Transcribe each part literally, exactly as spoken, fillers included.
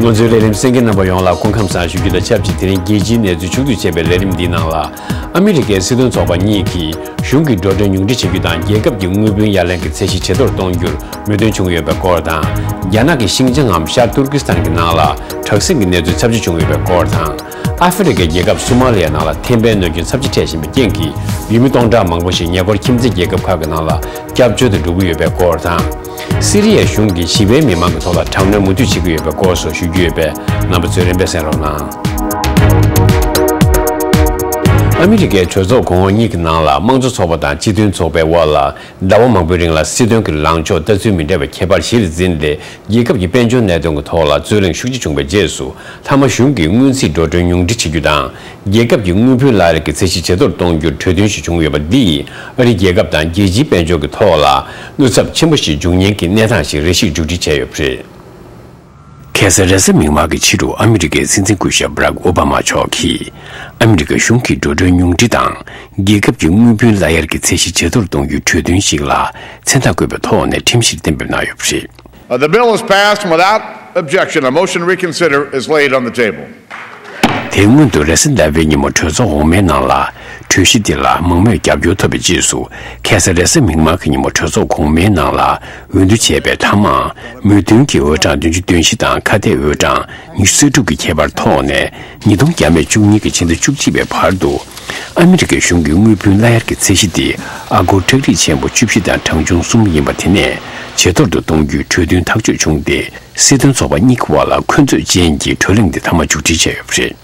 ང་ཚོའི་ལས་རིམ་གསན་མཁན་རྣམ་པ་ཡོངས་ལ་སྐུ་ཁམས་བཟང་ཞུ་རྒྱུ་དང་ཆབས་ཅིག་དེ་རིང་རྒྱལ་སྤྱིའི་གནས་ཚུལ་ཕྱོགས་བསྡུས་བྱས་པའི་ལས་རིམ་འདིའི་ནང་ལ། ཨ་མི་རི་ཀའི་སྲིད་དོན་ཚོགས་པ་གཉིས་ཀྱིས་གཞུང་གི་འགྲོ་གྲོན་ཉུང་འཕྲི་བྱེད་རྒྱུ་དང་རྒྱལ་ཁབ་ཀྱི་དངུལ་བུན་ཡ་ལན་གྱི་ཚད་གཞི་ཇེ་མཐོར་གཏོང་རྒྱུར་མོས་མཐུན་བྱུང་ཡོད་པའི་སྐོར་དང་། རྒྱ་ནག་གི་ཤིན་ཅང་ངམ་ཤར་ཏུར་ཀི་སི་ཐན་གྱི་ནང་ལ་དྲག་ཟིང་གི་གནས་ཚུལ་ཚབས་ཆེ་བྱུང་ཡོད་པའི་སྐོར་དང་། ཨ་ཧྥེ་རི་ཁའི་རྒྱལ་ཁབ་སོ་མ་ལི་ཡའི་ནང་ལ་ཐེ་འཕན་གནོད་སྐྱོན་ཚབས་ཆེ་འཕྲད་བཞིན་པའི་རྐྱེན་གྱིས། ཡུལ་མི་སྟོང་ཕྲག་མང་པོ་ཞིག་ཉེ་འཁོར་ཁྱིམ་མཚེས་རྒྱལ་ཁབ་ཁག་གི་ནང་ལ་སྐྱབས་བཅོལ་དུ་འགྲོ་གི་ཡོད་པའི་སྐོར་དང་། སི་རི་ཡའི་གཞུང་གིས་ཞི་བའི་མི་མང་གི་ཐོག་ལ་དྲག་གནོན་མུ་མཐུད་བྱེད་ཀྱི་ཡོད་པའི་སྐོར་སོགས་ཞུ་རྒྱུ་ཡོད་པས། རྣམ་པ་ཚོས་རིམ་པས་གསན་རོགས་གནང་། ཨ་མི་རི་ཀའི་གྲོས་ཚོགས་གོང་འོག་གཉིས་ཀྱི་ནང་ལ་དམངས་གཙོ་ཚོགས་པ་དང་སྤྱི་མཐུན་ཚོགས་པའི་དབར་ལ། ཟླ་བ་མང་པོའི་རིང་ལ་སྲིད་དོན་གྱི་ལངས་ཕྱོགས་ལྟ་ཚུལ་མི་འདྲ་བའི་ཁྱད་པར་གཞིར་འཛིན་ཏེ། རྒྱལ་ཁབ་ཀྱི་དཔལ་འབྱོར་གནད་དོན་གྱི་ཐོག་ལ་རྩོད་གླེང་ཤུགས་ཆེ་བྱུང་བའི་རྗེས་སུ། མཐའ་མ་གཞུང་གིས་སྔོན་རྩིས་འགྲོ་གྲོན་ཉུང་འཕྲི་བྱེད་རྒྱུ་དང་། རྒྱལ་ཁབ་ཀྱི་དངུལ་བུན་བརླག་ཡར་གྱི་ཚད་གཞི་ཇེ་མཐོར་གཏོང་རྒྱུར་གྲོས་མཐུན་ཞིག་བྱུང་ཡོད་པ་འདིས། ཨ་རིའི་རྒྱལ་ཁབ་དང་རྒྱལ་སྤྱིའི་དཔལ་འབྱོར་གྱི་ཐོག་ལ་གནོད་ཚབས་ཆེན་པོ་ཞིག་འབྱུང་ཉེན་གྱི་གནས་སྟངས་ཤིག་རེ་ཞིག་མཇུག་སྒྲིལ་བྱས་ཡོད་པ་རེད། ཁ་སང་རེས་གཟའ་མིག་དམར་གྱི་ཕྱི་དྲོ་ཨ་མི་རི་ཀའི་སྲིད་འཛིན་སྐུ་ཞབས་བྷ་རག་ཨོ་བྷ་མ་མཆོག་གིས། ཨ་མི་རི་ཀ་གཞུང་གིས་འགྲོ་གྲོན་ཉུང་འཕྲི་དང་། རྒྱལ་ཁབ་ཀྱི་དངུལ་བུན་བརླག་ཡར་གྱི་ཚད་གཞི་ཇེ་མཐོར་གཏོང་རྒྱུའི་གྲོས་མཐུན་ཞིག་ལ་མཚན་རྟགས་བཀོད་པའི་ཐོག་ནས་ཁྲིམས་གཞིར་གཏན་འབེབས་གནང་ཡོད་པ་རེད། Uh, the bill is passed, and without objection, a motion to reconsider is laid on the table. དེ་སྔོན་དུ་རེས་གཟའ་ཟླ་བའི་ཉིན་མོ་གྲོས་ཚོགས་འོག་མའི་ནང་ལ། གྲོས་གཞི་འདི་ལ་མང་མོས་རྒྱབ་སྐྱོར་ཐོབ་པའི་རྗེས་སུ། ཁ་སང་རེས་གཟའ་མིག་དམར་གྱི་ཉིན་མོ་གྲོས་ཚོགས་གོང་མའི་ནང་ལ་འོས་བསྡུ་བྱས་པའི་མཐའ་མ། མོས་མཐུན་གྱི་འོས་གྲངས་བདུན་ཅུ་དོན་བཞི་དང་ཁ་གཏད་འོས་གྲངས་ཉི་ཤུ་རྩ་དྲུག་གི་ཁྱད་པར་ཐོག་ནས། ཉིས་སྟོང་བརྒྱ་མེད་བཅུ་གཉིས་ཀྱི་ཕྱི་ཟླ་བཅུ་གཅིག་པའི་བར་དུ། ཨ་མི་རི་ཀའི་གཞུང་གི་དངུལ་བུན་བརླག་ཡར་གྱི་ཚད་གཞི་དེ་ཨ་སྒོར་ཁྲག་ཁྲིག་ཆེན་པོ་བཅུ་བཞི་དང་གྲངས་ཆུང་གསུམ་ཡིན་པ་དེ་ནས་ཇེ་མཐོར་དུ་གཏོང་རྒྱུའི་གྲོས་མཐུན་ཐག་གཅོད་བྱུང་སྟེ། སྲིད་དོན་ཚོགས་པ་གཉིས་ཀྱི་བར་ལ་འཁོན་རྩོད་ཅན་གྱི་གྲོས་གླེང་དེ་མཐའ་མ་མཇུག་སྒྲིལ་བྱས་ཡོད་པ་རེད།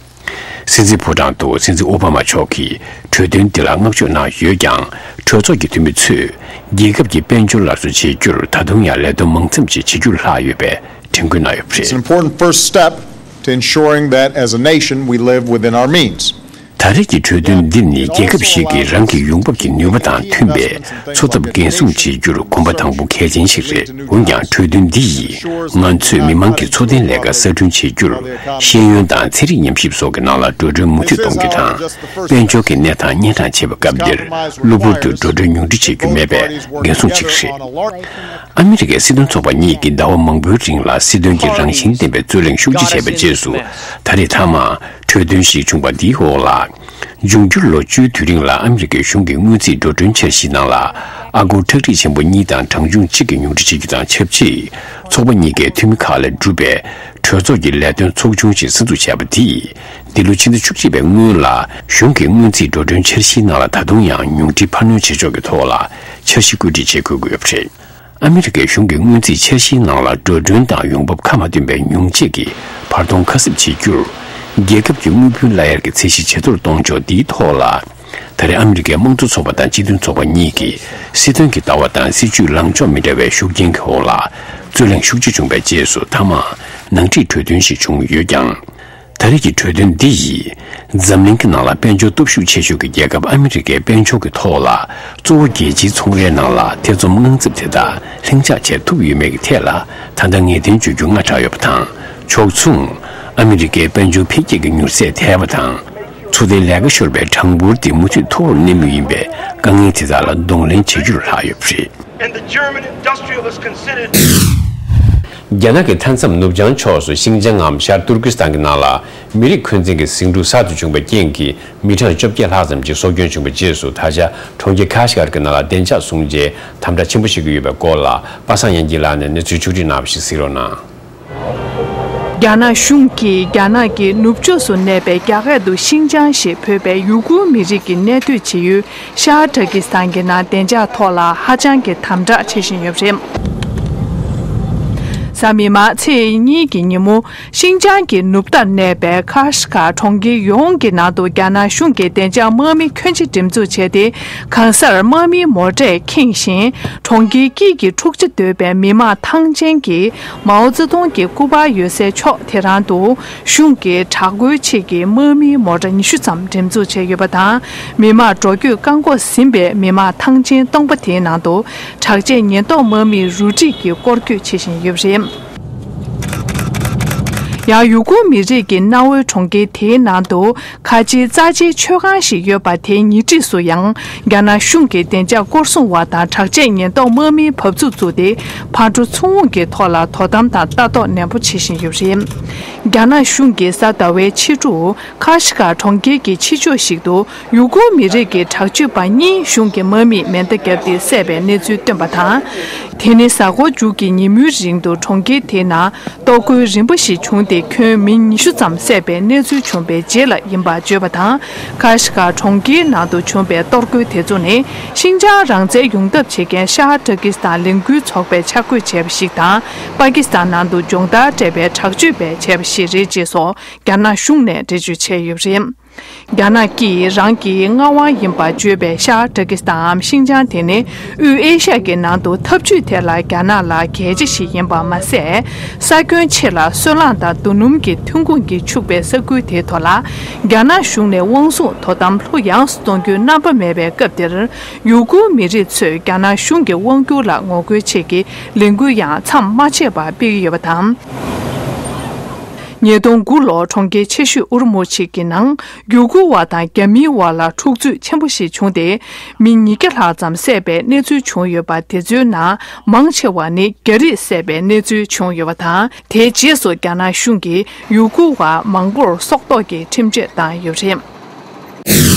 སྲིད་འཛིན་ཕོ་བྲང་དུ་སྲིད་འཛིན་ཨོ་བྷ་མ་མཆོག་གིས་གྲོས་མཐུན་འདི་ལ་བསྔགས་བརྗོད་གནང་ཡོད་ཀྱང་། གྲོས་ཚོགས་ཀྱི་འཐུས་མི་ཚོས་རྒྱལ་ཁབ་ཀྱི་དཔལ་འབྱོར་སླར་གསོ་བྱེད་རྒྱུར་ད་དུང་ཡང་ལས་དོན་མང་ཙམ་ཞིག་བྱེད་རྒྱུར་ལྷག་ཡོད་པའི་དྲན་སྐུལ་གནང་ཡོད་པ་It's an རེད། Important first step to ensuring that as a nation we live within our means. ད་རེས་ཀྱི་གྲོས་མཐུན་འདི་ནི་རྒྱལ་ཁབ་ཞིག་གིས་རང་གི་ཡོང་འབབ་ཀྱི་ནུས་པ་དང་མཐུན་པའི་འཚོ་ཐབས་འགན་སྲུང་བྱེད་རྒྱུར་གོམ་པ་དང་པོ་གལ་ཆེན་ཞིག་རེད། འོན་ཀྱང་། གྲོས་མཐུན་འདི་ཡིས་ང་ཚོས་མི་མང་གི་འཚོ་རྟེན་ལས་ཀ་གསར་སྐྲུན་བྱེད་རྒྱུར། ཤེས་ཡོན་དང་ཚན་རིག་ཉམས་ཞིབ་སོགས་ཀྱི་ནང་ལ་འགྲོ་གྲོན་མུ་མཐུད་གཏོང་རྒྱུ་དང་། དཔལ་འབྱོར་གྱི་གནས་སྟངས་གཉན་འཕྲང་ཆེ་བའི་སྐབས་འདིར། གློ་བུར་དུ་འགྲོ་གྲོན་ཉུང་འཕྲི་བྱེད་རྒྱུ་མེད་པའི་འགན་སྲུང་བྱེད་ཀྱི་རེད། ཨ་མི་རི་ཀའི་སྲིད་དོན་ཚོགས་པ་གཉིས་ཀྱིས་ཟླ་བ་མང་པོའི་རིང་ལ་སྲིད་དོན་གྱི་རང་བཞིན་ལྡན་པའི་རྩོད་གླེང་ཤུགས་ཆེ་བྱས་པའི་རྗེས་སུ། ད་རེས་མཐའ་མ་གྲོས་མཐུན་ཞིག་བྱུང་བ་འདིའི་འོག་ལ། འབྱུང་འགྱུར་ལོ་བཅུའི་དུས་རིང་ལ་ཨ་མི་རི་ཀའི་གཞུང་གི་དངུལ་རྩིས་འགྲོ་གྲོན་འཆར་གཞིའི་ནང་ལ། ཨ་སྒོར་ཁྲག་ཁྲིག་ཆེན་པོ་གཉིས་དང་གྲངས་ཆུང་གཅིག་གི་ཉུང་འཕྲི་བྱེད་རྒྱུ་དང་ཆབས་ཅིག། ཚོགས་པ་གཉིས་ཀའི་འཐུས་མི་ཁག་ལས་གྲུབ་པའི་གྲོས་ཚོགས་ཀྱི་ལས་དོན་ཚོགས་ཆུང་ཞིག་གསར་འཛུགས་བྱས་པ་དེས། འདི་ལོའི་ཕྱི་ཟླ་བཅུ་གཅིག་པའི་སྔོན་ལ་གཞུང་གི་དངུལ་རྩིས་འགྲོ་གྲོན་འཆར་གཞིའི་ནང་ལ་ད་དུང་ཡང་ཉུང་འཕྲི་འཕར་སྣོན་བྱེད་ཕྱོགས་ཀྱི་ཐོག་ལ་འཆར་གཞི་བཀོད་སྒྲིག་བྱེད་དགོས་ཀྱི་ཡོད་པ་རེད། ཨ་མི་རི་ཀའི་གཞུང་གི་དངུལ་རྩིས་འཆར་གཞིའི་ནང་ལ་འགྲོ་གྲོན་དང་ཡོང་འབབ་ཁ་མ་ཐོན་པའི་ཉུང་འཕྲི་གི་འཕར་གཏོང་ཁ་གསབ་བྱེད་རྒྱུར། རྒྱལ་ཁབ་ཀྱི་དངུལ་བུན་བརླག་ཡར་གྱི་ཚད་གཞི་ཇེ་མཐོར་གཏོང་ཕྱོགས་འདིའི་ཐོག་ལ། ད་རེས་ཨ་མི་རི་ཀའི་དམངས་གཙོ་ཚོགས་པ་དང་སྤྱི་མཐུན་ཚོགས་པ་གཉིས་ཀྱིས་སྲིད་དོན་གྱི་ལྟ་བ་དང་སྲིད་བྱུས་ལངས་ཕྱོགས་མི་འདྲ་བའི་ཤུགས་རྐྱེན་གྱི་འོག་ལ། རྩོད་གླེང་ཤུགས་ཆེ་བྱུང་བའི་རྗེས་སུ་མཐའ་མ་ནང་འགྲིག་གྲོས་མཐུན་ཞིག་བྱུང་ཡོད་ཀྱང་། ད་རེས་ཀྱི་གྲོས་མཐུན་འདི་ཡིས་འཛམ་གླིང་གི་ནང་ལ་དཔལ་འབྱོར་སྟོབས་ཤུགས་ཆེ་ཤོས་ཀྱི་རྒྱལ་ཁབ་ཨ་མི་རི་ཀའི་དཔལ་འབྱོར་གྱི་ཐོག་ལ། གཙོ་བོ་རྒྱལ་སྤྱིའི་ཚོང་རའི་ནང་ལ་ཐེ་ཚོམ་དངངས་འཚབ་དེ་དག་ལྷིང་འཇགས་བྱེད་ཐུབ་ཡོད་མེད་ཀྱི་ཐད་ལ། ད་ལྟ་ངེས་གཏན་བརྗོད་རྒྱུ་སྔ་དྲགས་ཡོད་པ་དང་། ཕྱོགས་མཚུངས། ཨ་མི་རི་ཀའི་དཔལ་འབྱོར་འཕེལ་རྒྱས་ཀྱི་མྱུར་ཚད་དལ་བ་དང་། འཚོ་རྟེན་ལས་ཀ་ཤོར་བའི་གྲངས་འབོར་དེ་མུ་མཐུད་མཐོ་རུ་གནས་མུས་ཡིན་པས། དཀའ་ངལ་དེ་དག་ལ་གདོང་ལེན་བྱེད་རྒྱུར་ལྷག་ཡོད་པ་རེད། And the German industrialists considered རྒྱ་ནག་གི་མཐའ་མཚམས་ནུབ་བྱང་ཕྱོགས་སུ་ཤིང་ཅང་ངམ་ཤར་ཏུར་ཀི་སི་ཐན་གྱི་ནང་ལ། མི་རིགས་འཁོན་འཛིན་གྱི་ཟིང་འཁྲུག་གསར་དུ་བྱུང་བའི་རྐྱེན་གྱིས། མི་གྲངས་བཅོ་བརྒྱད་ལྷག་ཙམ་ཞིག་སྲོག་སྐྱོན་བྱུང་བའི་རྗེས་སུ། ད་ཆ་གྲོང་ཁྱེར་ཁཱ་ཤི་གྷར་གྱི་ནང་ལ་བདེ་འཇགས་སྲུང་བྱའི་དམ་དྲག་ཆེན་པོ་བྱེད་ཀྱི་ཡོད་པའི་སྐོར་ལ། པ་སངས་དབྱངས་སྐྱིད་ལགས་ནས་གནས་ཚུལ་ཕྱོགས་བསྒྲིགས་གནང་བ་ཞིག་གཟིགས་རོགས་གནང་། རྒྱ་ནག་གཞུང་གིས་རྒྱ་ནག་གི་ནུབ་ཕྱོགས་སུ་གནས་པའི་རྒྱ་སྐད་དུ་ཤིང་ཅང་ཞེས་འབོད་པའི་ཡུ་གུར་མི་རིགས་ཀྱི་གནས་སྡོད་བྱེད་ཡུལ་ཤར་ཏུར་ཀི་སི་ཐན་གྱི་ནང་བདེ་འཇགས་ཐོག་ལ་ཧ་ཅང་གི་དམ་དྲག་བྱེད་བཞིན་ཡོད་པ་རེད། གཟའ་མིག་དམར་ཚེས་གཉིས་ཀྱི་ཉིན་མོ། ཤིང་ཅང་གི་ནུབ་མཐར་གནས་པའི་ཁཱ་ཤི་གྷར་གྲོང་ཁྱེར་ཡོངས་ཀྱི་ནང་དུ་རྒྱ་ནག་གཞུང་གི་བདེ་འཇགས་དམག་མི་ཁྱོན་ཆེ་འགྲེམས་འཛུགས་བྱས་ཏེ། གང་སར་དམག་མིའི་མོ་ཊས་ཁེངས་ཤིང་། གྲོང་ཁྱེར་དཀྱིལ་གྱི་འཁྲུག་ཆ་དོད་པའི་མི་དམངས་ཐང་ཆེན་གྱིས་མའོ་ཙེ་ཏུང་གི་སྐུ་པར་ཡོད་སའི་ཕྱོགས་དེ་རང་དུ། གཞུང་གི་དྲག་རྒོལ་ཆེད་ཀྱི་དམག་མིའི་མོ་ཊ་ཉི་ཤུ་ཙམ་འགྲེམས་འཛུགས་བྱས་ཡོད་པ་དང་། མི་དམངས་འགྲོ་སྐྱོད་བཀག་འགོག་ཟིན་པའི་མི་དམངས་ཐང་ཆེན་སྟོང་པ་དེའི་ནང་དུ། དྲག་ཆས་ཉེན་རྟོག་དམག་མིས་རུ་སྒྲིག་གིས་སྐོར་སྐྱོད་བྱེད་བཞིན་ཡོད་པ་རེད། ཡང་ཡུ་གུར་མི་རིགས་ཀྱི་གནའ་བོའི་གྲོང་ཁྱེར་དེའི་ནང་དུ་ཁ་ཆེའི་རྩ་ཆེའི་མཆོད་ཁང་ཞིག་ཡོད་པ་དེའི་ཉེ་འཁྲིས་སུ་ཡང་རྒྱ་ནག་གཞུང་གི་བདེ་འཇགས་སྐོར་སྲུང་བ་དང་དྲག་ཆས་ཉེན་རྟོག་དམག་མིའི་བབས་ཚུགས་བཙུགས་ཏེ་ཕར་འགྲོ་ཚུར་འོང་གི་ཐོག་ལ་དོ་དམ་དང་ལྟ་རྟོག་ནན་པོ་བྱེད་བཞིན་ཡོད་པ་རེད། རྒྱ་ནག་གཞུང་གིས་གཟའ་ཟླ་བའི་ཕྱི་དྲོ་ཁ་ཤི་ཀ་གྲོང་ཁྱེར་གྱི་ཕྱི་ཕྱོགས་ཤིག་ཏུ་ཡུ་གུར་མི་རིགས་ཀྱི་དྲག་སྤྱོད་པ་གཉིས་གཞུང་གི་དམག་མིས་མེ་མདའ་བརྒྱབ་སྟེ་བསད་པའི་གནས་ཚུལ་བཏོན་པ་དང་། དེ་ནི་གཟའ་འཁོར་མཇུག་གི་ཉིན་མོའི་རིང་དུ་གྲོང་ཁྱེར་དེའི་ནང་གཏོར་རྒོལ་རིམ་པ་ཞིག་བྱུང་སྟེ་ཁྱོན་མི་ཉི་ཤུ་ཙམ་བསད་པའི་གནས་ཚུལ་བྱུང་བའི་རྗེས་ལ་ཡིན་པར་བརྗོད་པ་དང་། ཁ་ཤི་ཀ་གྲོང་ཁྱེར་ནང་དུ་བྱུང་བའི་གཏོར་རྒོལ་དེ་ཚོ་ནི་ཤིན་ཅང་རང་བཙན་ཡོང་ཐབས་བྱེད་མཁན་ཤར་ཏུར་ཀི་སི་ཐན་ལས་འགུལ་ཚོགས་པས་འཆར་འགོད་བྱས་པ་ཞིག་དང་། པ་ཀི་སི་ཐན་ནང་དུ་སྦྱོང་བརྡར་སྤྲད་པའི་དྲག་སྤྱོད་པས་བྱས་པ་ཞིག་རེད་ཅེས་སོགས་རྒྱ་ནག་གཞུང་ནས་འགྲེལ་བརྗོད་བྱས་ཡོད་པ་རེད། རྒྱ་ནག་གིས་རང་གི་མངའ་དབང་ཡིན་པར་བརྗོད་པའི་ཤར་ཏུར་ཀི་སི་ཐན་འམ་ཤིན་ཅང་དེ་ནི་དབུས་ཨེ་ཤ་ཡའི་ནང་དུ་འཐབ་ཇུས་ཐད་ལ་རྒྱ་ནག་ལ་གལ་ཆེ་ཞིག་ཡིན་པ་མ་ཟད། ས་ཁྱོན་ཆེ་ལ་སོལ་རླངས་དང་རྡོ་སྣུམ་གྱི་ཐོན་ཁུངས་ཀྱིས་ཕྱུག་པའི་ས་ཁུལ་དེའི་ཐོག་ལ་རྒྱ་ནག་གཞུང་ནས་དབང་བཟུང་དོ་དམ་ལྷུག་ཡངས་སུ་གཏོང་རྒྱུའི་རྣམ་པ་མེད་པའི་སྐབས་འདིར། ཡུ་གུར་མི་རིགས་ཚོས་རྒྱ་ནག་གཞུང་གི་དབང་བསྒྱུར་ལ་ངོ་རྒོལ་ཆེད་ཀྱི་ལས་འགུལ་ཡང་མཚམས་མ་ཆད་པར་སྤེལ་གྱི་ཡོད་པ་དང་། ཉིས་སྟོང་དགུ་ལོར་གྲོང་ཁྱེར་ཆེ་ཤོས་ཨུར་མུ་ཆི་གི་ནང་ཡུ་གུར་བ་དང་རྒྱ་མིའི་བར་ལ་འཁྲུག་རྩོད་ཆེན་པོ་ཞིག་བྱུང་སྟེ། མི་ཉིས་བརྒྱ་ལྷག་ཙམ་བསད་པའི་གནས་ཚུལ་བྱུང་ཡོད་པ། དེ་ཚོའི་ནང་མང་ཆེ་བ་ནི་རྒྱ་རིགས་བསད་པའི་གནས་ཚུལ་བྱུང་ཡོད་པ་དང་། དེའི་རྗེས་སུ་རྒྱ་ནག་གཞུང་གིས་ཡུ་གུར་བ་མང་པོར་སྲོག་ཐོག་གི་ཁྲིམས་ཆད་བཏང་ཡོད་པ་རེད།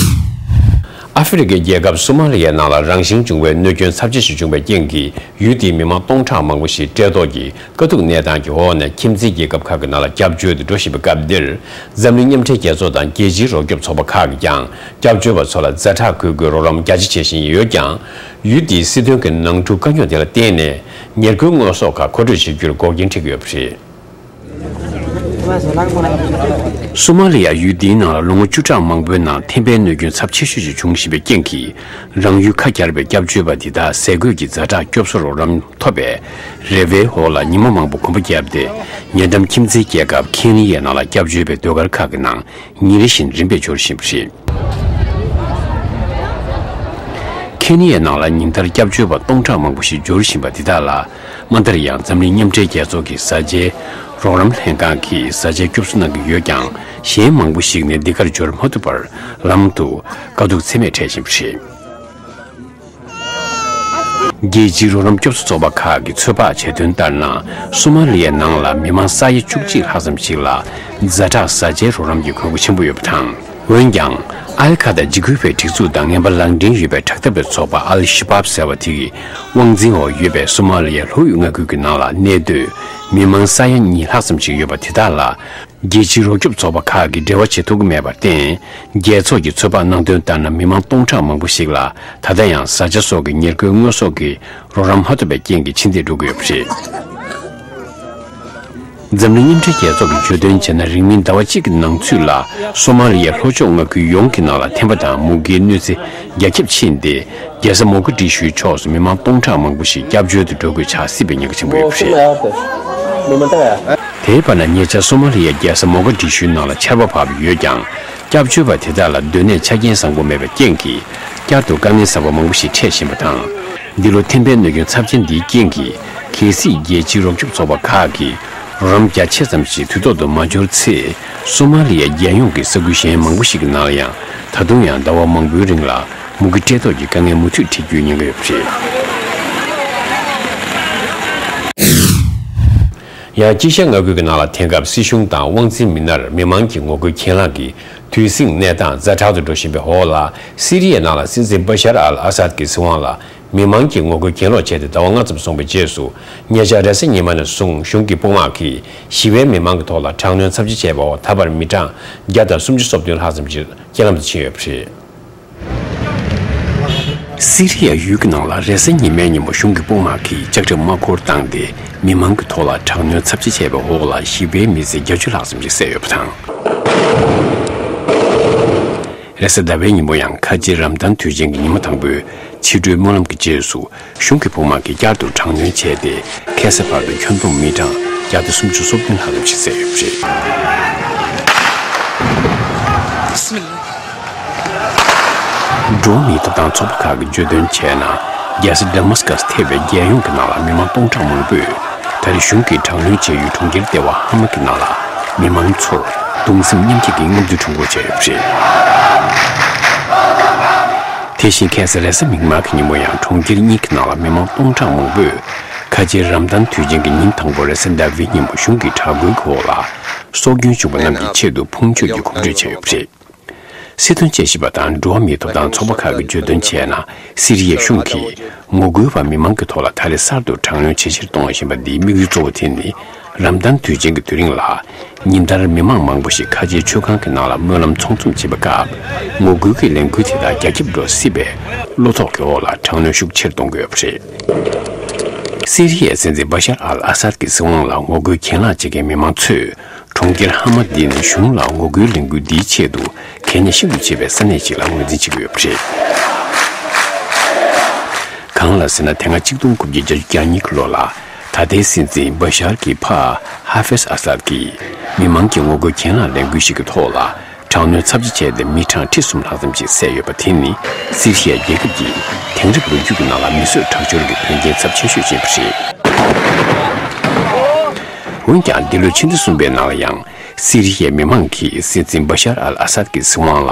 ཨ་ཧྥེ་རི་ཁའི་རྒྱལ་ཁབ་སོ་མ་ལི་ཡའི་ནང་ལ་རང་བཞིན་བྱུང་བའི་གནོད་སྐྱོན་ཚབས་ཆེ་ཞིག་བྱུང་བའི་རྐྱེན་གྱིས། ཡུལ་དེའི་མི་མང་སྟོང་ཕྲག་མང་པོ་ཞིག་བཀྲེས་ལྟོགས་ཀྱི་དཀའ་སྡུག་གནས་སྟངས་ཀྱི་འོག་ནས་ཁྱིམ་མཚེས་རྒྱལ་ཁབ་ཁག་གི་ནང་ལ་སྐྱབས་བཅོལ་དུ་འགྲོ་བཞིན་པའི་སྐབས་འདིར། འཛམ་གླིང་མཉམ་འབྲེལ་རྒྱལ་ཚོགས་དང་རྒྱལ་སྤྱིའི་རོགས་སྐྱོབ་ཚོགས་པ་ཁག་གིས་ཀྱང་སྐྱབས་བཅོལ་བ་ཚོ་ལ་ཛ་དྲག་དགོས་དགོས་རོགས་རམ་རྒྱ་ཆེ་བྱེད་བཞིན་ཡོད་ཀྱང་། ཡུལ་དེའི་སྲིད་དོན་གྱི་ནང་འཁྲུག་དཀའ་རྙོག་དེ་ལ་བརྟེན་ནས་ཉེར་མཁོའི་དངོས་ཟོག་ཁག་མཁོ་སྤྲོད་བྱེད་རྒྱུར་འགོག་རྐྱེན་འཕྲད་ཀྱི་ཡོད་པ་རེད། སོ་མ་ལི་ཡ་ཡུལ་འདིའི་ནང་ལ་ལོ་ངོ་བཅུ་ཕྲག་མང་པོའི་ནང་ཐན་པའི་གནོད་སྐྱོན་ཚབས་ཆེ་ཤོས་ཤིག་འབྱུང་བཞིན་པའི་རྐྱེན་གྱིས། རང་ཡུལ་ཁ་གྱར་བའི་སྐྱབས་བཅོལ་བ་འདི་དག་ཟས་གོས་ཀྱི་ཛ་དྲག་སྐྱོབ་གསོ་རོགས་རམ་ཐོབ་པའི་རེ་བའི་འོག་ལ་ཉི་མ་མང་པོ་གོམ་པ་བརྒྱབ་སྟེ། ཉེ་འགྲམ་ཁྱིམ་མཚེས་རྒྱལ་ཁབ་ཁེན་ནི་ཡའི་ནང་ལ་སྐྱབས་བཅོལ་བའི་ཟློས་གར་ཁག་གི་ནང་ཉིན་རེ་བཞིན་རིམ་པས་འབྱོར་བཞིན་པ་རེད། ཁེན་ནི་ཡའི་ནང་ལ་ཉིན་ལྟར་སྐྱབས་བཅོལ་བ་སྟོང་ཕྲག་མང་པོ་ཞིག་འབྱོར་བཞིན་པ་འདི་དག་ལ། མ་མཐར་ཡང་འཛམ་གླིང་མཉམ་འབྲེལ་རྒྱལ་ཚོགས་ཀྱི་བཟའ་བཅའི་རོགས་རམ་ལྷན་ཁང་གིས་བཟའ་བཅའ་སྐྱོབ་གསོ་གནང་གི་ཡོད་ཀྱང་། གཞན་མང་པོ་ཞིག་ནི་འདི་གར་འབྱོར་མ་ཐུབ་པར་ལམ་དུ་དཀའ་སྡུག་ཚད་མེད་འཕྲད་བཞིན་པ་རེད། རྒྱལ་སྤྱིའི་རོགས་རམ་སྐྱོབ་གསོ་ཚོགས་པ་ཁག་གིས་ཚོད་དཔག་བྱས་དོན་ལྟར་ན། སོ་མ་ལི་ཡའི་ནང་ལ་མི་མང་ས་ཡ་བཅུ་གཅིག་ལྷག་ཙམ་ཞིག་ལ་ཛ་དྲག་བཟའ་བཅའི་རོགས་རམ་གྱི་དགོས་མཁོ་ཆེན་པོ་ཡོད་པ་དང་། འོན་ཀྱང་། ཨལ་ཁ་དང་འཇིགས་སྐུལ་བའི་སྒྲིག་འཛུགས་དང་ངན་པ་ལག་འབྲེལ་ཡོད་པའི་དྲག་འཐབ་པའི་ཚོགས་པ་ཨལ་ཤ་བབ་ཟེར་བ་དེ་ཡི་དབང་འཛིན་འོག་ཡོད་པའི་སོ་མ་ལི་ཡའི་ལྷོ་ཡུལ་མངའ་ཁུལ་གྱི་ནང་ལ་གནས་སྡོད་མི་མང་ས་ཡ་གཉིས་ལྷག་ཙམ་ཞིག་ཡོད་པ་དེ་དག་ལ། རྒྱལ་སྤྱིའི་རོགས་སྐྱོབ་ཚོགས་པ་ཁག་གིས་འབྲེལ་བ་བྱེད་ཐུབ་ཀྱི་མེད་པར་བརྟེན། རྒྱལ་ཚོགས་ཀྱིས་ཚོད་དཔག་གནང་དོན་ལྟར་ན། མི་མང་སྟོང་ཕྲག་མང་པོ་ཞིག་ལ་ད་ལྟ་ཡང་བཟའ་བཅའ་སོགས་ཀྱི་ཉེར་མཁོའི་དངོས་ཟོག་གི་རོགས་རམ་མ་ཐོབ་པའི་རྐྱེན་གྱིས་ཕྱིན་ཏེ་འགྲོ་གི་ཡོད་པ་རེད། འཛམ་གླིང་མཉམ་འབྲེལ་རྒྱལ་ཚོགས་ཀྱིས་བརྗོད་དོན་བྱས་ན། རིང་མིན་ཟླ་བ་གཅིག་གི་ནང་ཚུད་ལ་སོ་མ་ལི་ཡའི་ལྷོ་ཕྱོགས་མངའ་ཁུལ་ཡོངས་ཀྱི་ནང་ལ་ཐན་པ་དང་མུ་གེའི་གནོད་འཚེ་རྒྱ་ཁྱབ་ཕྱིན་ཏེ། རྒྱལ་ས་མོ་ག་དི་ཤུའི་ཕྱོགས་སུ་མི་མང་སྟོང་ཕྲག་མང་པོ་ཞིག་སྐྱབས་བཅོལ་དུ་འགྲོ་དགོས་ཆགས་སྲིད་པའི་ཉེན་ཁ་ཆེན་པོ་ཡོད་པ་རེད། དེའི་བར་ན་ཉེ་ཆར་སོ་མ་ལི་ཡའི་རྒྱལ་ས་མོ་ག་དི་ཤུའི་ནང་ལ་ཆར་པ་བབས་ཡོད་ཀྱང་། སྐྱབས་བཅོལ་བ་དེ་དག་ལ་སྡོད་གནས་ཆ་རྐྱེན་བཟང་པོ་མེད་པའི་རྐྱེན་གྱིས། བསྐྱར་དུ་དཀའ་ངལ་གསར་པ་མང་པོ་ཞིག་འཕྲད་བཞིན་པ་དང་། འདི་ལོ་ཐན་པའི་གནོད་སྐྱོན་ཚབས་ཆེན་འདིའི་རྐྱེན་གྱིས། གལ་སྲིད་རྒྱལ་སྤྱིའི་རོགས་སྐྱོབ་ཚོགས་པ་ཁག་གིས་རོགས་རམ་རྒྱ་ཆེ་ཙམ་ཞིག་དུས་ཐོག་ཏུ་མ་འབྱོར་ཚེ། སོ་མ་ལི་ཡ་རྒྱལ་ཡོངས་ཀྱི་ས་ཁུལ་གཞན་མང་པོ་ཞིག་གི་ནང་ལ་ཡང་། ད་དུང་ཡང་ཟླ་བ་མང་པོའི་རིང་ལ་མུ་གེ་བཀྲེས་ལྟོགས་ཀྱི་དཀའ་ངལ་མུ་མཐུད་འཕྲད་རྒྱུའི་ཉེན་ཁ་ཡོད་པ་རེད། ཡང་དཀྱིལ་ཤར་མངའ་ཁུལ་གྱི་ནང་ལ་དེང་སྐབས་སྲིད་གཞུང་དང་དབང་འཛིན་མི་སྣར་མི་མང་གི་ངོ་རྒོལ་གྱེན་ལངས་ཀྱི་དུས་ཟིང་གནས་སྟངས་ཛ་དྲག་ཏུ་འགྲོ་བཞིན་པའི་འོག་ལ། སི་རི་ཡའི་ནང་ལ་སྲིད་འཛིན་བྷ་ཤར་ཨལ་ཨ་སཱད་ཀྱི་སྲིད་དབང་ལ་མི་མང་གིས་ངོ་རྒོལ་གྱེན་ལོག་བྱས་ཏེ་ཟླ་བ་ལྔ་ཙམ་སོང་བའི་རྗེས་སུ། ཉེ་ཆར་རེས་གཟའ་ཉི་མ་ནས་བཟུང་གཞུང་གི་དཔུང་དམག་གིས་ཞི་བའི་མི་མང་གི་ཐོག་ལ་དྲག་གནོན་ཚབས་ཆེ་བྱས་པའི་འོག་ད་བར་མི་གྲངས་བརྒྱ་དང་སུམ་ཅུ་སོ་བདུན་ལྷག་ཙམ་ཞིག་རྐྱེན་ལམ་དུ་ཕྱིན་ཡོད་པ་རེད། སི་རི་ཡ་ཡུལ་གྱི་ནང་ལ་རེས་གཟའ་ཉི་མའི་ཉིན་མོ་གཞུང་གི་དཔུང་དམག་གིས་ལྕགས་ཁྲབ་དམག་འཁོར་བཏང་སྟེ་མི་མང་གི་ཐོག་ལ་དྲག་གནོན་ཚབས་ཆེ་བྱས་པའི་འོག་ལ་ཞི་བའི་མི་ཚེ་བརྒྱད་ཅུ་ལྷག་ཙམ་ཞིག་བསད་ཡོད་པ་དང་། རེས་གཟའ་ཟླ་བའི་ཉིན་མོ་ཡང་ཁ་ཆེའི་རམ་ཏན་དུས་ཆེན་གྱི་ཉིན་མོ་དང་པོའི་ཕྱི་དྲོའི་སྨོན་ལམ་གྱི་རྗེས་སུ། གཞུང་གི་དཔུང་དམག་གིས་བསྐྱར་དུ་དྲག་གནོན་བྱས་ཏེ། ཁ་སང་བར་དུ་ཁྱོན་བསྡོམས་མི་གྲངས་བརྒྱ་དང་སུམ་ཅུ་སོ་བདུན་ལྷག་ཙམ་ཞིག་བསད་ཡོད་པ་རེད། འགྲོ་བ་མིའི་ཐོབ་ཐང་ཚོགས་པ་ཁག་གིས་བརྗོད་དོན་བྱས་ན། རྒྱལ་ས་ཌ་མཱ་སི་ཀ་སི་ཐེ་བའི་རྒྱལ་ཡོངས་ཀྱི་ནང་ལ་མི་མང་སྟོང་ཕྲག་མང་པོས། ད་རེས་གཞུང་གིས་དྲག་གནོན་བྱེད་ཡུལ་གྲོང་ཁྱེར་ལྟེ་བ་ཧ་མ་གི་ནང་ལ། མི་མང་ཚོར་གདུང་སེམས་མཉམ་སྐྱེད་ཀྱི་རྔམ་བརྗིད་འཁྲུངས་སྐོར་བྱས་ཡོད་པ་རེད། དེ་བཞིན་ཁ་སང་རེས་གཟའ་མིག་དམར་གྱི་ཉིན་མོ་ཡང་གྲོང་ཁྱེར་གཉིས་ཀྱི་ནང་ལ་མི་མང་སྟོང་ཕྲག་མང་པོས་ཁ་ཆེའི་རམ་ཏན་དུས་ཆེན་གྱི་ཉིན་དང་པོ་རེས་གཟའ་ཟླ་བའི་ཉིན་མོ་གཞུང་གི་དྲག་རྒོལ་གྱི་འོག་ལ་སྲོག་སྐྱོན་བྱུང་བ་རྣམས་ཀྱི་ཆེད་དུ་ཕུང་མཆོད་ཀྱི་གོམ་བགྲོད་བྱས་ཡོད་པ་རེད། སྲིད་དོན་དཔྱད་ཞིབ་པ་དང་འགྲོ་བ་མིའི་ཐོབ་ཐང་ཚོགས་པ་ཁག་གིས་བརྗོད་དོན་བྱས་ན། སི་རི་ཡའི་གཞུང་གིས་ངོ་རྒོལ་བ་མི་མང་གི་ཐོག་ལ་ད་རེས་གསར་དུ་དྲག་གནོན་ཇེ་ཆེར་གཏོང་བཞིན་པ་འདིའི་དམིགས་ཡུལ་གཙོ་བོ་དེ་ནི། རམ་ཏན་དུས་ཆེན་གྱི་དུས་རིང་ལ་ཉིན་ལྟར་མི་མང་མང་པོ་ཞིག་ཁ་ཆེའི་མཆོད་ཁང་གི་ནང་ལ་སྨོན་ལམ་ཚོགས་འཛོམས་བྱེད་པའི་སྐབས། ངོ་རྒོལ་གྱི་ལས་འགུལ་དེ་དག་རྒྱ་ཁྱབ་འགྲོ་སྲིད་པའི་བློ་དོགས་ཀྱི་འོག་ལ་དྲག་གནོན་ཤུགས་ཆེར་གཏོང་དགོས་པ་རེད། སི་རི་ཡའི་སྲིད་འཛིན་བ་ཤར་ཨལ་ཨ་སཱད་ཀྱི་སྲིད་དབང་ལ་ངོ་རྒོལ་གྱེན་ལངས་བྱེད་མཁན་མི་མང་ཚོས། གྲོང་ཁྱེར་ཧ་མ་ཏི་ནི་གཞུང་ལ་ངོ་རྒོལ་ལས་འགུལ་འདིའི་ཆེད་དུ་གལ་གནད་ཤིན་ཏུ་ཆེ་བའི་ས་གནས་ཤིག་ལ་ངོས་འཛིན་བྱེད་ཀྱི་ཡོད་པ་རེད། གང་ལ་ཟེར་ན། དེ་སྔ་གཅིག་སྟོང་དགུ་བརྒྱ་བརྒྱད་ཅུ་གྱ་གཉིས་ཀྱི་ལོ་ལ་ད་ལྟའི་སྲིད་འཛིན་བ་ཤར་གྱི་ཕ་ཧ་ཧྥེས་ཨ་སཱད་ཀྱིས་མི་མང་གི་ངོ་རྒོལ་གྱེན་ལངས་ལས་འགུལ་ཞིག་གི་ཐོག་ལ། དྲག་གནོན་ཚབས་ཆེ་བྱས་ཏེ་མི་གྲངས་ཁྲི་གསུམ་ལྷག་ཙམ་ཞིག་བསད་ཡོད་པ་དེ་ནི་སི་རི་ཡ་རྒྱལ་ཁབ་ཀྱི་དེང་རབས་ལོ་རྒྱུས་ཀྱི་ནང་ལ་མི་གསོད་ཁྲག་སྦྱོར་གྱི་དོན་རྐྱེན་ཚབས་ཆེ་ཤོས་ཤིག་ཡིན་པ་རེད། འོན་ཀྱང་། འདི་ལོའི་ཕྱི་ཟླ་གསུམ་པའི་ནང་ལ་ཡང་། སི་རི་ཡའི་མི་མང་གིས་སྲིད་འཛིན་བ་ཤར་ཨལ་ཨ་སཱད་ཀྱི་སྲིད་དབང་ལ་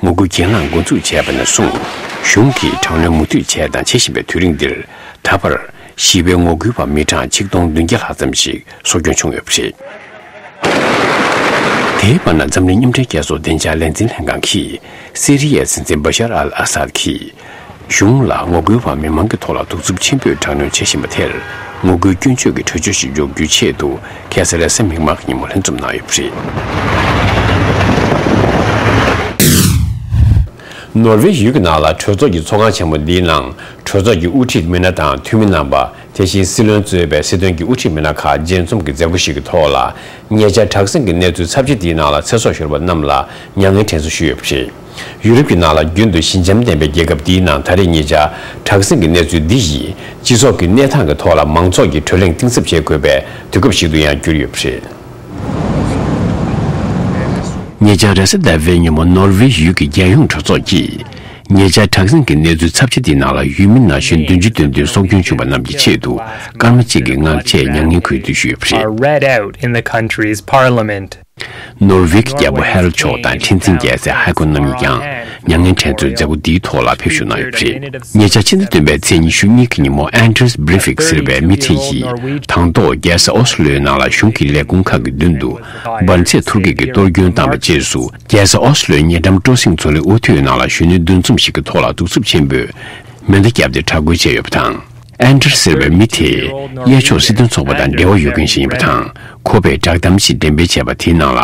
ངོ་རྒོལ་གྱེན་ལངས་འགོ་འཛུགས་བྱས་པ་ནས་བཟུང་། གཞུང་གིས་དྲག་གནོན་མུ་མཐུད་བྱས་དང་བྱེད་བཞིན་པའི་དུས་རིང་འདིར། ད་བར་ཞི་བའི་ངོ་རྒོལ་བ་མི་གྲངས་ཆིག་སྟོང་བདུན་བརྒྱ་ལྷག་ཙམ་ཞིག་སྲོག་སྐྱོན་བྱུང་ཡོད་པ་རེད། དེའི་བར་ན། འཛམ་གླིང་མཉམ་འབྲེལ་རྒྱལ་ཚོགས་བདེ་འཇགས་ལས་འཛིན་ལྷན་ཁང་གིས། སི་རི་ཡའི་སྲིད་འཛིན་བ་ཤར་ཨལ་ཨ་སཱད་ཀྱིས། གཞུང་ལ་ངོ་རྒོལ་བ་མི་མང་གི་ཐོག་ལ་གདུག་རྩུབ་ཆེན་པོས་དྲག་གནོན་བྱེད་བཞིན་པ་དེར། ངོ་རྒོལ་སྐྱོན་བརྗོད་ཀྱི་གྲོས་ཆོད་ཞིག་འཇོག་རྒྱུའི་ཆེད་དུ། ཁ་སང་རེས་གཟའ་མིག་དམར་གྱི་ཉིན་མོ་ལྷན་འཛོམས་གནང་ཡོད་པ་རེད། ནོར་ཝེ་ཡུལ་གྱི་ནང་ལ་གྲོས་ཚོགས་ཀྱི་ཚོགས་ཁང་ཆེན་མོ་འདིའི་ནང་། གྲོས་ཚོགས་ཀྱི་དབུ་ཁྲིད་མི་སྣ་དང་འཐུས་མི་རྣམ་པ། དེ་བཞིན་སྲིད་བློན་གཙོས་པའི་སྲིད་དོན་གྱི་དབུ་ཁྲིད་མི་སྣ་ཁག་མཇལ་འཛོམས་ཀྱི་མཛད་སྒོ་ཞིག་གི་ཐོག་ལ། ཉེ་ཆར་དྲག་ཟིང་གི་གནས་ཚུལ་ཚབས་ཆེ་འདིའི་ནང་ལ་ཚེ་སྲོག་ཤོར་བ་རྣམས་ལ་མྱ་ངན་དྲན་གསོ་ཞུས་ཡོད་པ་རེད། ཡུ་རོབ་ཀྱི་ནང་ལ་རྒྱུན་དུ་ཞི་འཇམ་ལྡན་པའི་རྒྱལ་ཁབ་འདིའི་ནང་ད་རེས་ཉེ་ཆར་དྲག་ཟིང་གི་གནས་ཚུལ་འདི་ཡིས་སྤྱི་ཚོགས་ཀྱི་གནས་སྟངས་ཀྱི་ཐོག་ལ་མང་ཚོགས་ཀྱིས་གྲོས་གླེང་གཏིང་ཟབ་བྱེད་དགོས་པའི་དུས་སྐབས་ཤིག་ཏུ་ཡང་གྱུར་ཡོད་པ་རེད། ཉེ་ཆར་རེས་གཟའ་ཟླ་བའི་ཉིན་མོ་ནོར་ཝེ་ཡུལ་གྱི་རྒྱལ་ཡོངས་གྲོས་ཚོགས་ཀྱིས། ཉེ་ཆར་དྲག་ཟིང་གི་གནས་ཚུལ་ཚབས་ཆེ་འདིའི་ནང་ལ་ཡུལ་མི་ན་གཞོན་བདུན་ཅུ་དོན་བདུན་སྲོག་སྐྱོན་བྱུང་བ་རྣམས་ཀྱི་ཆེད་དུ་སྐར་མ་གཅིག་གི་ངང་བཅས་མྱ་ངན་གུས་འདུད་ཞུས་པ་རེད། Are read out in the country's parliament. ནོར་ཝེ་གི་རྒྱལ་པོ་ཧེ་རལ་མཆོག་དང་ཁྲི་འཛིན་རྒྱལ་སྲས་ཧའེ་ཁོ་རྣམ་གཉིས་ཀྱང་མྱ་ངན་དྲན་གསོའི་མཛད་སྒོ་འདིའི་ཐོག་ལ་ཕེབས་ཞུགས་གནང་ཡོད་པ་རེད། ཉེ་ཆར་ཕྱི་ཟླ་བདུན་པའི་ཚེས་ཉི་ཤུ་གཉིས་ཀྱི་ཉིན་མོ་Anders Breivik ཟེར་བའི་མི་དེ་ཡིས་དང་ཐོག་རྒྱལ་ས་ཨོ་སི་ལོའི་ནང་ལ་གཞུང་གི་ལས་ཁུངས་ཁག་གི་མདུན་དུ་འབར་རྫས་ཐོར་བུ་གིས་གཏོར་སྐྱོན་བཏང་བའི་རྗེས་སུ། རྒྱལ་ས་ཨོ་སི་ལོའི་ཉེ་འགྲམ་སྤྲོ་གསེང་མཚོ་གླིང་འུ་ཐུག་ནང་ལ་གཞོན་ནུའི་འདུ་འཛོམས་ཤིག་གི་ཐོག་ལ་གདུག་རྩུབ་ཆེན་པོས་མེ་མདའ་བརྒྱབ་སྟེ་དྲག་རྒོལ་བྱས་ཡོད་པ་དང་། ཨན་ཏྲེ་ཟེར་བའི་མི་དེས་གཡས་ཕྱོགས་སྲིད་དོན་ཚོགས་པ་དང་འབྲེལ་བ་ཡོད་མཁན་ཞིག་ཡིན་པ་དང་། ཁོ་པས་བསྒྲགས་གཏམ་ཞིག་འགྲེམས་སྤེལ་བྱས་པ་དེའི་ནང་ལ།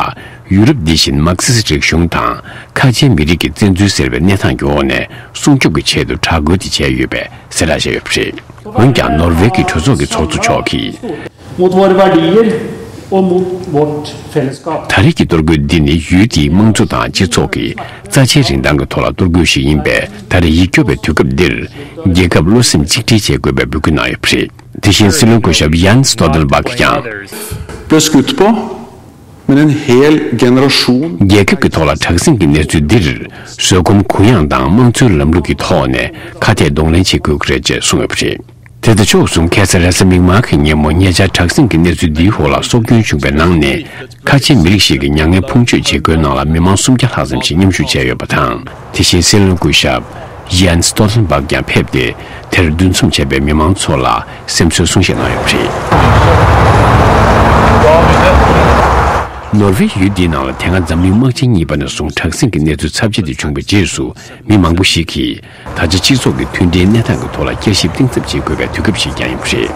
ཡུ་རོབ་འདི་བཞིན་མར་ཁེ་སི་རིག་གཞུང་དང་ཁ་ཆེའི་མི་རིགས་ཀྱི་བཙན་འཛུལ་ཟེར་བའི་གནས་སྟངས་ཀྱི་འོག་ནས་སྲུང་སྐྱོབ་ཀྱི་ཆེད་དུ་དྲག་རྒོལ་དེ་བྱས་ཡོད་པའི་གསལ་བསྒྲགས་བྱས་ཡོད་པ་རེད། འོན་ཀྱང་ནོར་ཝེ་གི་གྲོས་ཚོགས་ཀྱི་ཚོགས་གཙོ་མཆོག་གིས། Mot våre verdier og mot vårt fellesskap. ད་རེས་ཀྱི་གཏོར་རྒོལ་འདི་ནི་ཡུལ་དེའི་དམངས་གཙོ་དང་སྤྱི་ཚོགས་ཀྱི་རྩ་ཆེའི་རིན་ཐང་གི་ཐོག་ལ་གཏོར་རྒོལ་ཞིག་ཡིན་པས། ད་རེས་ཡིད་སྐྱོ་བའི་དུས་སྐབས་འདིར་རྒྱལ་ཁབ་བློ་སེམས་གཅིག་སྒྲིལ་བྱེད་དགོས་པའི་འབོད་སྐུལ་གནང་ཡོད་པ་རེད། དེ་བཞིན་སྲིད་བློན་སྐུ་ཞབས་Jens Stoltenberg གིས་ཀྱང་། Ble skutt på, men en hel generasjon. རྒྱལ་ཁབ་ཀྱི་ཐོག་ལ་དྲག་ཟིང་གི་གནས་ཚུལ་འདིར་བཟོད་སྒོམ་གུ་ཡངས་དང་དམངས་གཙོའི་ལམ་ལུགས་ཀྱི་ཐོག་ནས་ཁ་གཏད་གདོང་ལེན་བྱེད་དགོས་ཀྱི་རེད་ཅེས་གསུངས་ཡོད་པ་རེད། དེ་དང་ཕྱོགས་མཚུངས། ཁ་སང་རེས་གཟའ་མིག་དམར་གྱི་ཉིན་མོ་ཉེ་ཆར་དྲག་ཟིང་གི་གནས་ཚུལ་འདིའི་འོག་ལ་སྲོག་སྐྱོན་བྱུང་བའི་ནང་ནས། ཁ་ཆེའི་མི་རིགས་ཤིག་གི་མྱ་ངན་ཕུང་མཆོད་བྱེད་སྒོའི་ནང་ལ་མི་མང་སུམ་བརྒྱ་ལྷག་ཙམ་ཞིག་མཉམ་ཞུགས་བྱས་ཡོད་པ་དང་། དེ་བཞིན་སྲིད་བློན་སྐུ་ཞབས་Jens Stoltenberg ཀྱང་ཕེབས་ཏེ། དེར་འདུ་འཛོམས་བྱས་པའི་མི་མང་ཚོ་ལ་སེམས་གསོའི་གསུང་བཤད་གནང་ཡོད་པ་རེད། ནོར་ཝེ་ཡུལ་འདིའི་ནང་ལ་དེ་སྔ་འཛམ་གླིང་དམག་ཆེན་གཉིས་པ་ནས་བཟུང་དྲག་ཟིང་གི་གནས་ཚུལ་ཚབས་ཆེ་དེ་བྱུང་བའི་རྗེས་སུ། མི་མང་པོ་ཞིག་གིས། ད་ཆ་སྤྱི་ཚོགས་ཀྱི་མཐུན་སྒྲིལ་གནས་སྟངས་ཀྱི་ཐོག་ལ་བསྐྱར་ཞིབ་གཏིང་ཟབ་བྱེད་དགོས་པའི་དུས་སྐབས་ཤིག་ཀྱང་ཡིན་པ་རེད།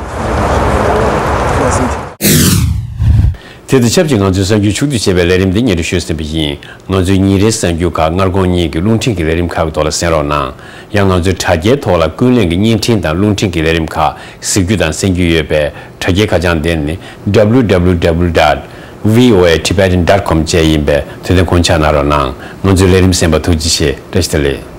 དེ་དང་ཆབས་ཅིག་ང་ཚོའི་གསར་འགྱུར་ཕྱོགས་བསྡུས་བྱས་པའི་ལས་རིམ་འདི་སྙན་སྒྲོན་ཞུས་ཟིན་པ་ཡིན། ང་ཚོའི་ཉིན་རེའི་གསར་འགྱུར་ཁག་སྔ་དགོང་གཉིས་ཀྱི་རླུང་འཕྲིན་གྱི་ལས་རིམ་ཁག་གི་ཐོག་ལ་གསན་རོགས་གནང་། ཡང་ང་ཚོའི་དྲ་རྒྱའི་ཐོག་ལ་ཀུན་གླེང་གི་བརྙན་འཕྲིན་དང་རླུང་འཕྲིན་གྱི་ལས་རིམ་ཁག་གཟིགས་རྒྱུ་དང་གསན་རྒྱུ་ཡོད་པའི་དྲ་རྒྱའི་ཁ་བྱང་དེ་ནི། W W W dot V O A Tibetan dot com བཅས་ཡིན་པས། དེ་དོན་ཁོང་ཆགས་གནང་རོགས་གནང་། ང་ཚོའི་ལས་རིམ་གསན་པར་ཐུགས་རྗེ་ཆེ། བཀྲ་ཤིས་བདེ་ལེགས།